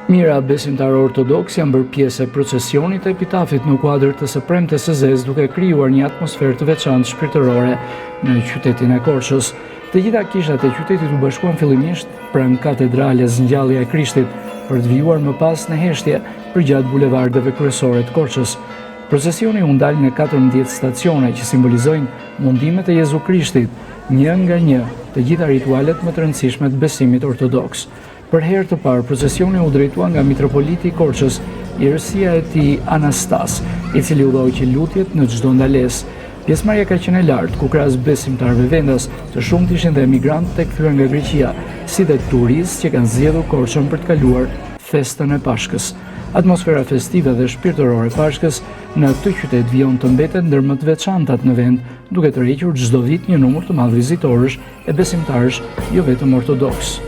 Mijëra besimtarë ortodoksë janë bërë pjesë e procesionit të epitafit në kuadër të së premtes së zezë duke krijuar një atmosferë të veçantë shpirtërore në qytetin e Korçës. Të gjitha kishat e qytetit u bashkuan fillimisht pranë katedrales Ngjallja e Krishtit për të vijuar më pas në heshtje përgjatë bulevardeve kryesore të Korçës. Procesioni u ndal në 14 stacione që simbolizojnë mundimet e Jezu Krishtit, një nga një, të gjitha ritualet më të rëndësishme të besimit ortodoks. Për herë të parë, procesioni u drejtua nga mitropoliti i Korçës, Hirësia e Tij Anastas, i cili udhëhoqi lutjet në çdo ndalesë. Pjesëmarrja ka qenë e lartë, ku krahas besimtarëve vendas, të shumtë ishin dhe emigrantë të kthyer nga Greqia, si dhe turistë që kanë zgjedhur Korçën për të kaluar festën e Pashkës. Atmosfera festive dhe shpirtërore e Pashkës në këtë qytet vijon të mbetet ndër më të veçantat në vend, duke tërhequr çdo vit një numër të madh vizitorësh e besimtarësh jo vetëm ortodoksë.